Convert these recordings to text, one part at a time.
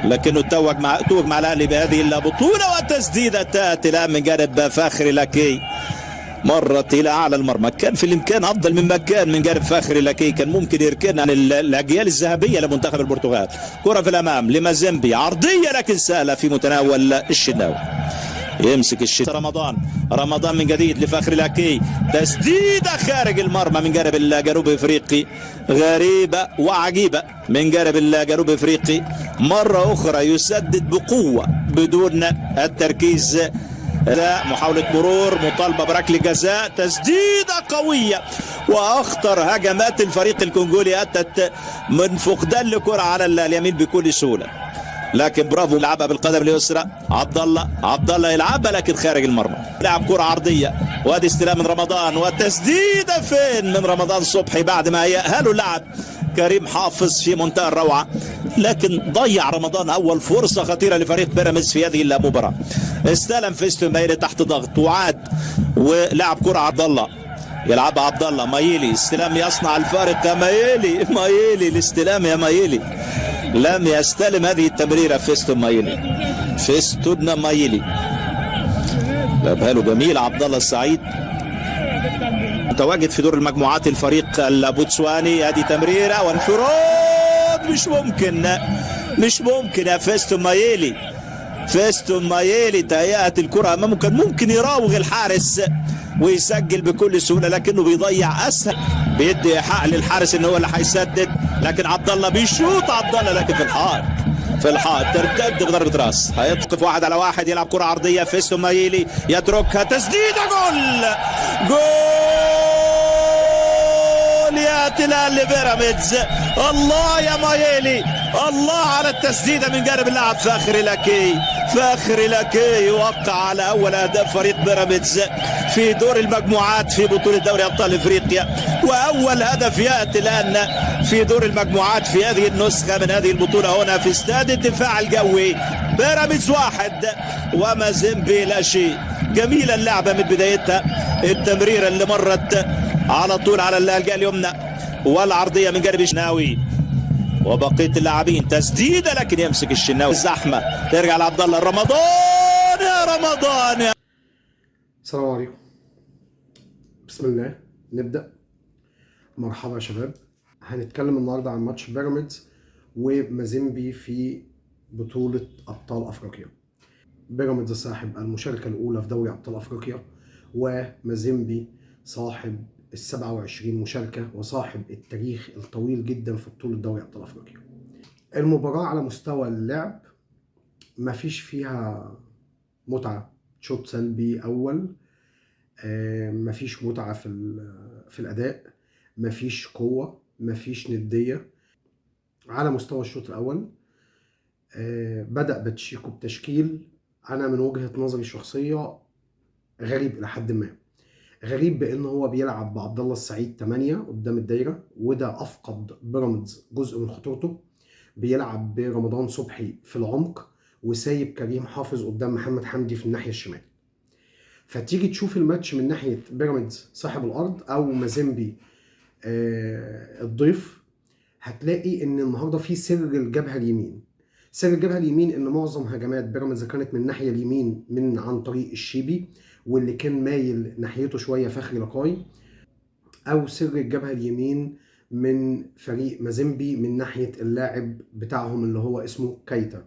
لكنه توج مع الاهلي بهذه البطولة. والتسديده تاتي الان من جانب فخري لاكي، مرت الى اعلى المرمى. كان في الامكان افضل مما كان من جانب فخري لاكي، كان ممكن يركنها الاجيال الذهبية لمنتخب البرتغال. كره في الامام لمازيمبي، عرضية لكن سهلة في متناول الشناوي. يمسك الشناوي. رمضان، رمضان من جديد لفخري لاكي، تسديده خارج المرمى من جانب الجنوب افريقي. غريبة وعجيبه من جانب الجنوب افريقي، مرة اخرى يسدد بقوة بدون التركيز. محاولة مرور، مطالبة بركلة جزاء، تسديدة قوية، وأخطر هجمات الفريق الكونغولي أتت من فقدان لكرة على اليمين بكل سهولة. لكن برافو، لعبها بالقدم اليسرى عبد الله، عبد الله يلعبها لكن خارج المرمى. لعب كرة عرضية، وادي استلام من رمضان، والتسديدة فين من رمضان صبحي بعد ما يأهله اللعب كريم حافظ في منتهى الروعة، لكن ضيع رمضان أول فرصة خطيرة لفريق بيراميدز في هذه المباراة. استلم فيستون مايلي تحت ضغط وعاد ولعب كرة عبد الله، يلعبها عبد الله مايلي، استلام يصنع الفارق يا مايلي، مايلي الاستلام يا مايلي، لم يستلم هذه التمريرة فيستون مايلي. فيستون مايلي لعبها له جميل عبد الله السعيد. متواجد في دور المجموعات الفريق البوتسواني. هذه تمريرة وانفراد، مش ممكن، مش ممكن يا فيستون مايلي. فيستون مايلي تهيأت الكرة أمامه، كان ممكن يراوغ الحارس ويسجل بكل سهولة، لكنه بيضيع أسهل، بيدي حق للحارس إن هو اللي هيسدد، لكن عبد الله بيشوط، عبد الله لكن في الحائط، في الحائط ترتد بضربة راس. هيتقف واحد على واحد، يلعب كرة عرضية، فيستون مايلي يتركها، تسديدة، جول، جول ياتي الآن لبيراميدز. الله يا مايلي، الله على التسديدة من جانب اللاعب فخري لاكي. فخري لاكي يوقع على أول أهداف فريق بيراميدز في دور المجموعات في بطولة دوري أبطال إفريقيا، وأول هدف يأتي الآن في دور المجموعات في هذه النسخة من هذه البطولة هنا في استاد الدفاع الجوي. بيراميدز 1 ومازيمبي لا شيء. جميلة اللعبة من بدايتها، التمريرة اللي مرت على طول على الجهة اليمنى والعرضية من جانب الشناوي وبقية اللاعبين، تسديدة لكن يمسك الشناوي. الزحمة ترجع لعبد الله رمضان، يا رمضان يا السلام عليكم، بسم الله نبدأ. مرحبا يا شباب، هنتكلم النهارده عن ماتش بيراميدز ومازيمبي في بطولة أبطال أفريقيا. بيراميدز صاحب المشاركة الأولى في دوري أبطال أفريقيا، ومازيمبي صاحب ال27 مشاركة وصاحب التاريخ الطويل جدا في بطولة دوري أبطال أفريقيا. المباراة على مستوى اللعب مفيش فيها متعة، شوط سلبي أول، مفيش متعة في الأداء، مفيش قوة، مفيش ندية. على مستوى الشوط الأول بدأ باتشيكو بتشكيل أنا من وجهة نظري الشخصية غريب إلى حد ما. غريب بأن هو بيلعب بعبد الله السعيد 8 قدام الدايرة، وده أفقد بيراميدز جزء من خطورته. بيلعب برمضان صبحي في العمق وسايب كريم حافظ قدام محمد حمدي في الناحية الشمال. فتيجي تشوف الماتش من ناحية بيراميدز صاحب الأرض أو مازيمبي الضيف، هتلاقي إن النهارده في سر الجبهة اليمين. سر الجبهة اليمين إن معظم هجمات بيراميدز كانت من الناحية اليمين من عن طريق الشيبي، واللي كان مايل ناحيته شوية فخري لقاي، أو سر الجبهة اليمين من فريق مازيمبي من ناحية اللاعب بتاعهم اللي هو اسمه كايتا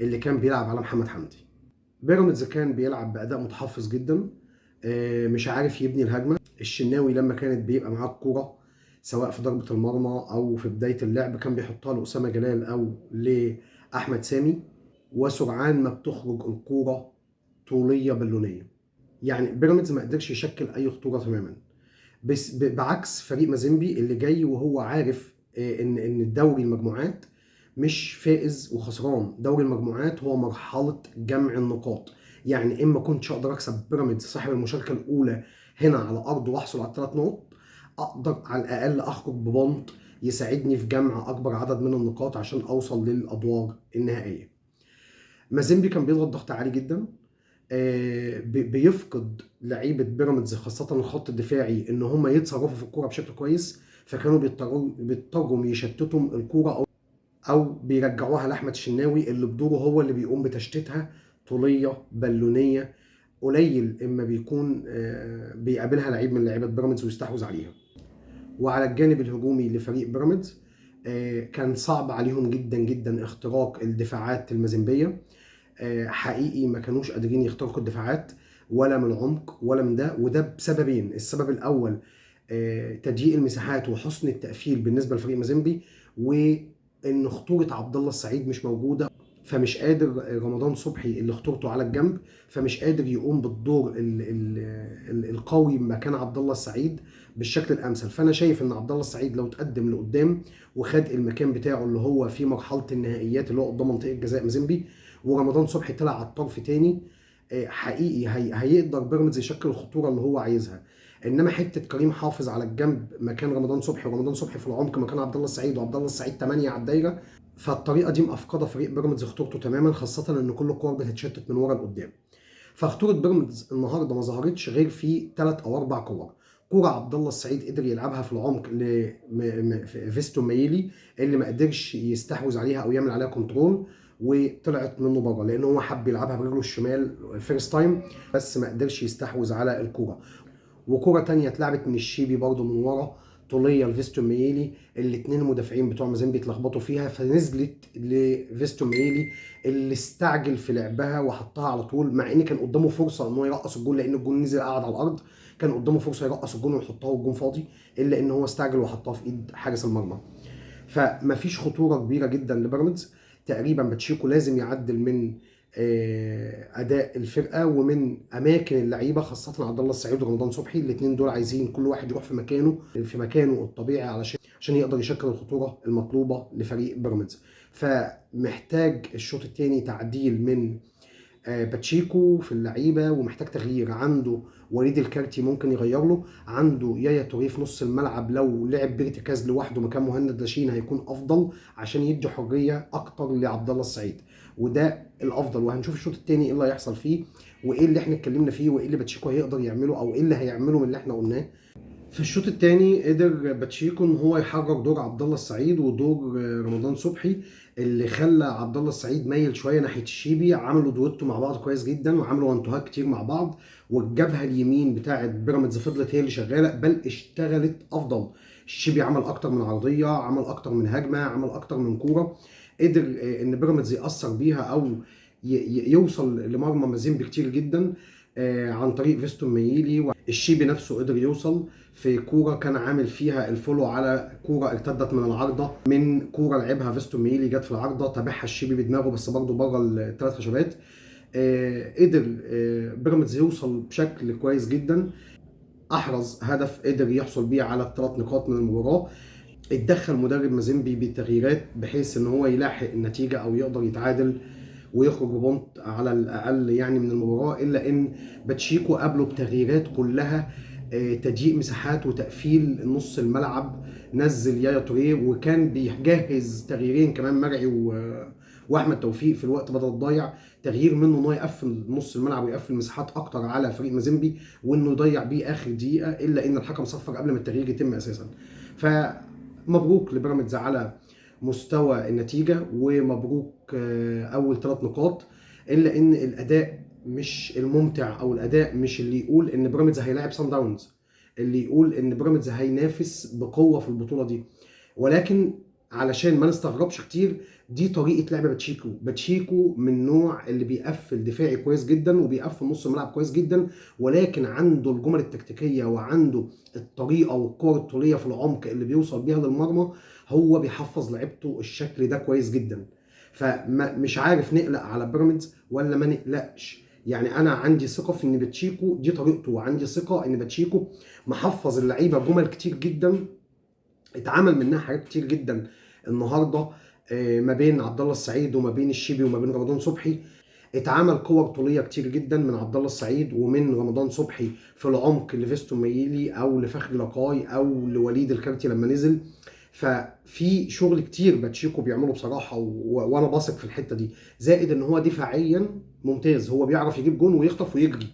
اللي كان بيلعب على محمد حمدي. بيراميدز كان بيلعب بأداء متحفظ جدا، مش عارف يبني الهجمة. الشناوي لما كانت بيبقى معاه الكورة سواء في ضربة المرمى أو في بداية اللعب كان بيحطها لأسامة جلال أو لأحمد سامي، وسرعان ما بتخرج الكورة طولية بالونية. يعني بيراميدز ما قدرش يشكل أي خطورة تماما، بس بعكس فريق مازيمبي اللي جاي وهو عارف إن الدوري المجموعات مش فائز وخسران. دوري المجموعات هو مرحلة جمع النقاط، يعني إما كنتش أقدر أكسب بيراميدز صاحب المشاركة الأولى هنا على أرضه وأحصل على 3 نقط، أقدر على الأقل أخرج ببونت يساعدني في جمع أكبر عدد من النقاط عشان أوصل للأدوار النهائية. مازيمبي كان بيضغط ضغط عالي جدا، بيفقد لعيبة بيراميدز خاصة الخط الدفاعي إن هم يتصرفوا في الكورة بشكل كويس، فكانوا بيضطروا يشتتوا الكورة أو او بيرجعوها لاحمد الشناوي اللي بدوره هو اللي بيقوم بتشتيتها. طوليه بالونيه قليل اما بيكون بيقابلها لعيب من لعيبة بيراميدز ويستحوذ عليها. وعلى الجانب الهجومي لفريق بيراميدز كان صعب عليهم جدا جدا اختراق الدفاعات المازيمبيه. حقيقي ما كانوش قادرين يخترقوا الدفاعات ولا من العمق ولا من ده، وده بسببين. السبب الاول تضييق المساحات وحسن التقفيل بالنسبة لفريق مازيمبي، وان خطورة عبد الله السعيد مش موجودة، فمش قادر رمضان صبحي اللي خطورته على الجنب، فمش قادر يقوم بالدور ال ال ال القوي مكان عبد الله السعيد بالشكل الامثل. فانا شايف ان عبد الله السعيد لو تقدم لقدام وخد المكان بتاعه اللي هو في مرحلة النهائيات اللي هو قدام منطقة جزاء مازيمبي، ورمضان صبحي طلع على الطرف تاني، حقيقي هيقدر بيراميدز يشكل الخطورة اللي هو عايزها. انما حتة كريم حافظ على الجنب مكان رمضان صبحي، ورمضان صبحي في العمق مكان عبد الله السعيد، وعبد الله السعيد 8 على الدايرة، فالطريقه دي مأفقده فريق بيراميدز خطورته تماما، خاصة ان كل الكور بتتشتت من ورا لقدام. فخطوره بيراميدز النهارده ما ظهرتش غير في 3 أو 4 كور. كورة عبد الله السعيد قدر يلعبها في العمق لفيستون مايلي اللي ما قدرش يستحوذ عليها او يعمل عليها control، وطلعت منه بره لان هو حب يلعبها برجله الشمال first time، بس ما قدرش يستحوذ على الكورة. وكوره تانية اتلعبت من الشيبي برده من ورا طوليه لفيستون مايلي، الاثنين المدافعين بتوع مازيمبي اتلخبطوا فيها، فنزلت لفيستون مايلي اللي استعجل في لعبها وحطها على طول، مع ان كان قدامه فرصة ان هو يرقص الجون لان الجون نزل قعد على الارض، كان قدامه فرصة يرقص الجون ويحطها والجون فاضي، الا ان هو استعجل وحطها في ايد حارس المرمى. فمفيش خطورة كبيرة جدا لبيراميدز. تقريبا باتشيكو لازم يعدل من اداء الفرقة ومن اماكن اللعيبة، خاصة عبد الله السعيد ورمضان صبحي. الاثنين دول عايزين كل واحد يروح في مكانه الطبيعي علشان يقدر يشكل الخطورة المطلوبة لفريق بيراميدز. فمحتاج الشوط الثاني تعديل من باتشيكو في اللعيبة، ومحتاج تغيير. عنده وليد الكارتي ممكن يغير له، عنده يايا توريه في نص الملعب لو لعب بارتكاز لوحده مكان مهند لاشين هيكون افضل عشان يدي حرية اكتر لعبد الله السعيد، وده الافضل. وهنشوف الشوط الثاني ايه اللي هيحصل فيه، وايه اللي احنا اتكلمنا فيه، وايه اللي باتشيكو هيقدر يعمله او ايه اللي هيعمله من اللي احنا قلناه. في الشوط الثاني قدر باتشيكو ان هو يحرر دور عبد الله السعيد ودور رمضان صبحي، اللي خلى عبد الله السعيد ميل شوية ناحية الشيبي. عملوا دويتو مع بعض كويس جدا، وعملوا وانتوهات كتير مع بعض، والجبهه اليمين بتاعه بيراميدز فضلت هي اللي شغالة، بل اشتغلت افضل. الشيبي عمل اكتر من عرضية، عمل اكتر من هجمة، عمل اكتر من كورة، قدر ان بيراميدز ياثر بيها او يوصل لمرمى مازيمبي كتير جدا عن طريق فيستون مايلي. الشيبي نفسه قدر يوصل في كورة كان عامل فيها ال follow على كورة ارتدت من العارضة، من كورة لعبها فيستون مايلي جت في العارضة تابعها الشيبي بدماغه بس برضه بره الثلاث خشبات. قدر بيراميدز يوصل بشكل كويس جدا، احرز هدف قدر يحصل بيه على الثلاث نقاط من المباراة. اتدخل مدرب مازيمبي بالتغييرات بحيث ان هو يلاحق النتيجة او يقدر يتعادل ويخرج ب point على الاقل يعني من المباراة، الا ان باتشيكو قابله بتغييرات كلها تضييق مساحات وتقفيل نص الملعب. نزل يايا توريه، وكان بيجهز تغييرين كمان، مرعي واحمد توفيق في الوقت بدل الضايع، تغيير منه ان هو يقفل نص الملعب ويقفل مساحات اكتر على فريق مازيمبي وانه يضيع بيه اخر دقيقة، الا ان الحكم صفر قبل ما التغيير يتم اساسا. فمبروك لبيراميدز على مستوى النتيجة، ومبروك اول 3 نقاط، الا ان الاداء مش الممتع او الاداء مش اللي يقول ان بيراميدز هيلاعب سان داونز، اللي يقول ان بيراميدز هينافس بقوة في البطولة دي. ولكن علشان ما نستغربش كتير، دي طريقه لعب باتشيكو. باتشيكو من نوع اللي بيقفل دفاعي كويس جدا وبيقفل نص الملعب كويس جدا، ولكن عنده الجمل التكتيكيه وعنده الطريقة والكور الطوليه في العمق اللي بيوصل بيها للمرمى، هو بيحفظ لعيبته الشكل ده كويس جدا. فمش عارف نقلق على بيراميدز ولا ما نقلقش. يعني انا عندي ثقة في ان باتشيكو دي طريقته، وعندي ثقة ان باتشيكو محفظ اللعيبة جمل كتير جدا، اتعمل منها حاجات كتير جدا النهارده ما بين عبد الله السعيد وما بين الشيبي وما بين رمضان صبحي. اتعمل كور طوليه كتير جدا من عبد الله السعيد ومن رمضان صبحي في العمق لفيستون مايلي او لفخري لقاي او لوليد الكارتي لما نزل. ففي شغل كتير باتشيكو بيعمله بصراحة، وانا باثق في الحتة دي. زائد ان هو دفاعيا ممتاز، هو بيعرف يجيب جون ويخطف ويجري.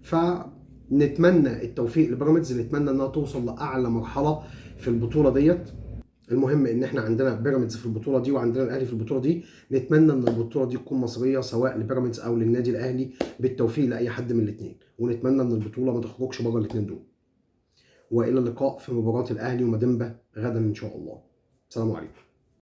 فنتمنى التوفيق لبيراميدز، نتمنى انها توصل لاعلى مرحلة في البطولة ديت. المهم ان احنا عندنا بيراميدز في البطولة دي وعندنا الاهلي في البطولة دي. نتمنى ان البطولة دي تكون مصرية سواء لبيراميدز او للنادي الاهلي، بالتوفيق لاي حد من الاثنين، ونتمنى ان البطولة ما تخرجش بره الاثنين دول. والى اللقاء في مباراة الاهلي وماديمبا غدا ان شاء الله. السلام عليكم.